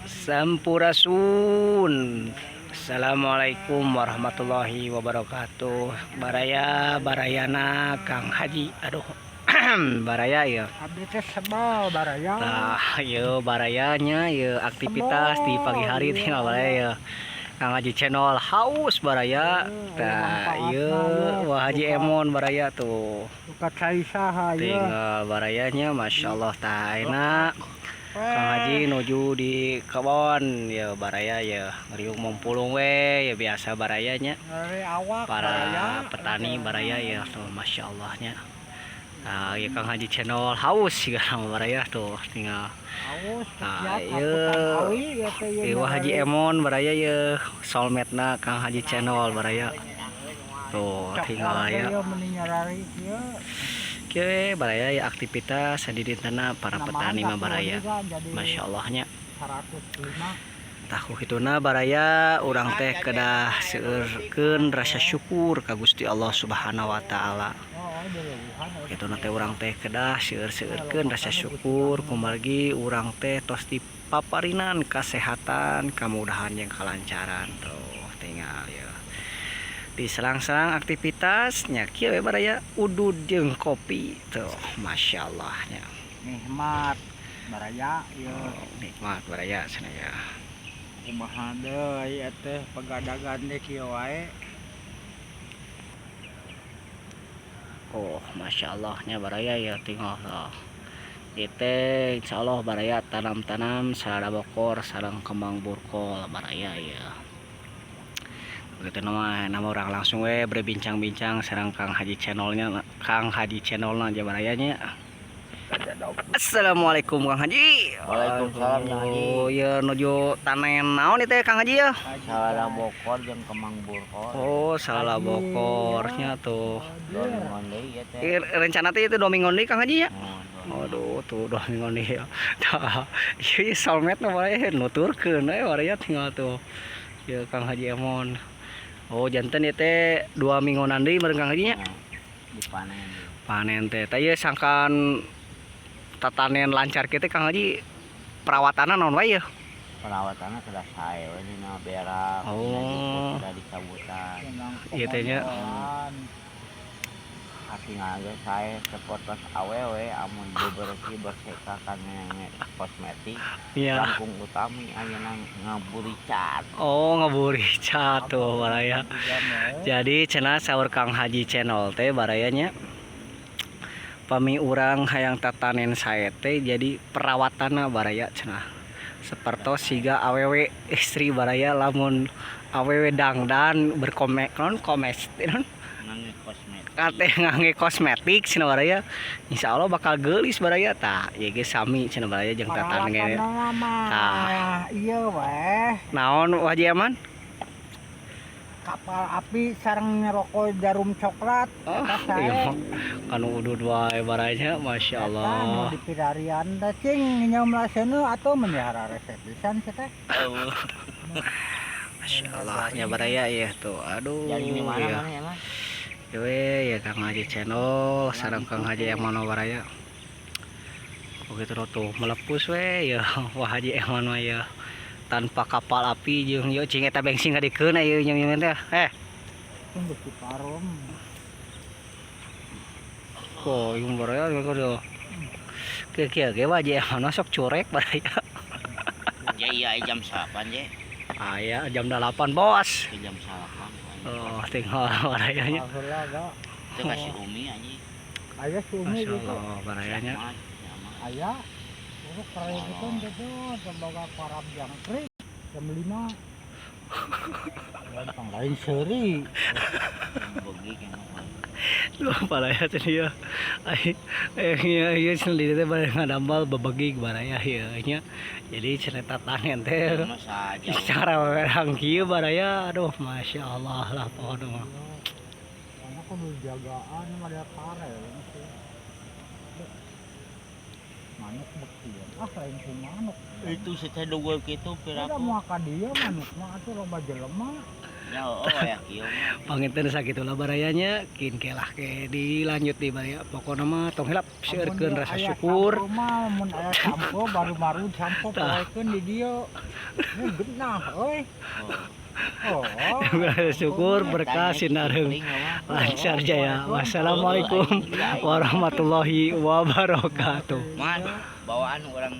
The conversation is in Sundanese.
Sampurasun. Assalamualaikum warahmatullahi wabarakatuh. Baraya, barayana Kang Haji. Aduh, baraya ya. Abdi teh sebel, baraya. Tah, ieu barayanya ieu aktivitas di pagi hari, tinggal baraya ya. Kang Haji Channel haus, baraya. Tah, ieu Wah Haji Emon, baraya tuh. Buka cai saha ieu? Tinggal barayanya, Masya Allah. Tah, ayeuna Kang Haji nuju di kebon ya, baraya ya, ngeriung mumpulung we ya, biasa barayanya. Ngeri awak, Para baraya. Petani, baraya ya tuh, Masya Allahnya. Nah, ya, Kang Haji Channel haus sih baraya tuh, tinggal. Haus. Nah, siap ieu. haputan awi ieu teh ieu. Ieu Haji Emon, baraya ya, soulmate-na Kang Haji Channel, baraya tuh, tinggal ya. Ieu meni nyarari ieu. Oke, baraya ya, aktivitas di dintena para petani mah, baraya, Masya Allahnya. 105. Tah, ku kituna, baraya, urang teh kedah seueurkeun rasa syukur ka Gusti Allah Subhanahu wa Taala. Oh, dileuwihan. Kituna teh urang teh kedah seueur-seueurkeun rasa syukur kumargi urang teh tos dipaparinan kesehatan, kemudahan jeung kelancaran. Tuh, tinggal ya, di selang-selang aktivitasnya kieu we, baraya, udud jeung kopi tuh, Masya Allah nya. Nikmat, baraya ieu. Oh, nikmat, baraya cenah ya. Kumaha deui ieu teh, pegadagan teh kieu wae. Oh, Masya Allahnya, baraya ya, tinggal tuh. Itu insya Allah, baraya, tanam-tanam selada bokor sareng kembang burkol, baraya ya. Begitu nama nama urang langsung we berbincang-bincang sareng Kang Haji Channelnya, Kang Haji Channelnya aja, barayanya. Assalamualaikum, Kang Haji. Waalaikumsalam, Kang Haji. Oh, ya, nuju tanen naon itu ya, Kang Haji ya? Salada bokor jeung kembang burkol. Oh, salada bokornya tuh. 2 mingguan deui ya teh. Ih, rencana teh itu 2 minggu deui, Kang Haji ya? Oh. Aduh, tuh 2 minggu deui ya. Tah, ieu soulmate na wae nuturkeun we, baraya, tinggal tuh. Ya, Kang Haji Emon. Oh, janten ieu teh 2 mingguan deui meureun, Kang Haji nya? Dipanen. Panen teh. Tah, ieu sangkan tatanen lancar kitu, Kang Haji, perawatanna naon wae ya? Perawatanna kedah sae we dina berak, dina jukut, kedah dicabutan. Ieu teh nya. Katingal ge sae sapertos awewe amun bebersih berseka kana kosmetik. Langkung utami ayeuna ngaburicat. Oh, ngaburicat tuh, baraya. Jadi cenah saur Kang Haji Channel teh, barayanya, pami urang hayang tatanen sae teh jadi perawatanna, baraya, cenah sapertos siga awewe, istri, baraya, lamun awewe dangdan berkome non komes non Ngangge kosmetik. Kate ngangge kosmetik cenah, baraya, insya Allah bakal geulis, baraya. Tah, ieu ge sami cenah, baraya, jeung tatanen ge. Tah. Iya weh. Naon, Haji Eman? Kapal api sareng ngerokok Jarum coklat. Oh, Eta sae. iya, kan udud wae, baraya, Masya Eta nu Allah. Dipirarian teh cing nyomlaseuneu atuh melihara resep pisan sia teh. Oh. Masya Allah nya, baraya ya tuh. Aduh. Jadi di mana Ya. mana ya, Mas? We ya, Kang Haji Channel sareng Kang Haji Eman, baraya. Begitu tuh melepus we ya, Wah Haji Eman mah ya tanpa kapal api jeung yo cing eta bensin ngadikeun ieu nyem teh. Eh, Tunggu si parum. Kok ieu, baraya, kudu. Kieu kieu ge Wah Haji Eman mah sok curek, baraya. Ya iya, jam 8 je. Aya jam 8, Bos. Ke jam 8. Oh, tinggal barayanya. Alhamdulillah ga. Itu kasih Umi anjing. Aya si Umi Masya gitu. Allah, barayanya. Aya. Terus keren gitu gitu boga koram jangkrik jam 5. Gampang lain seuri. Bogi kan. Duh, baraya cenah ya. Ai eh iya iya cenah di teh bade ngadambal babagi, baraya ieu nya. Jadi cenah tatanen teh Masa jauh. Secara wewerang kieu, baraya, aduh, Masya Allah lah pokoknya mah. Karena kudu jagaan ada pare sih. Manuk bekti. Ah, lain ku manuk. Itu secara dugul gitu Tidak piraku. Mau ka dia manuk mah atuh loba jelema. Ya, oh ya kieu mah. Panginten sakitulah baraya nya, kin kelah ke dilanjut di baraya. Pokokna mah tong hilap seueurkeun rasa syukur. Sampo mah mun aya sampo baru-baru sampo Tah. poekeun di dieu. Ini genah euy. Oh. Oh. Rasa syukur berkah sinareung lancar jaya. Wassalamualaikum warahmatullahi wabarakatuh. Man, bawaan orang.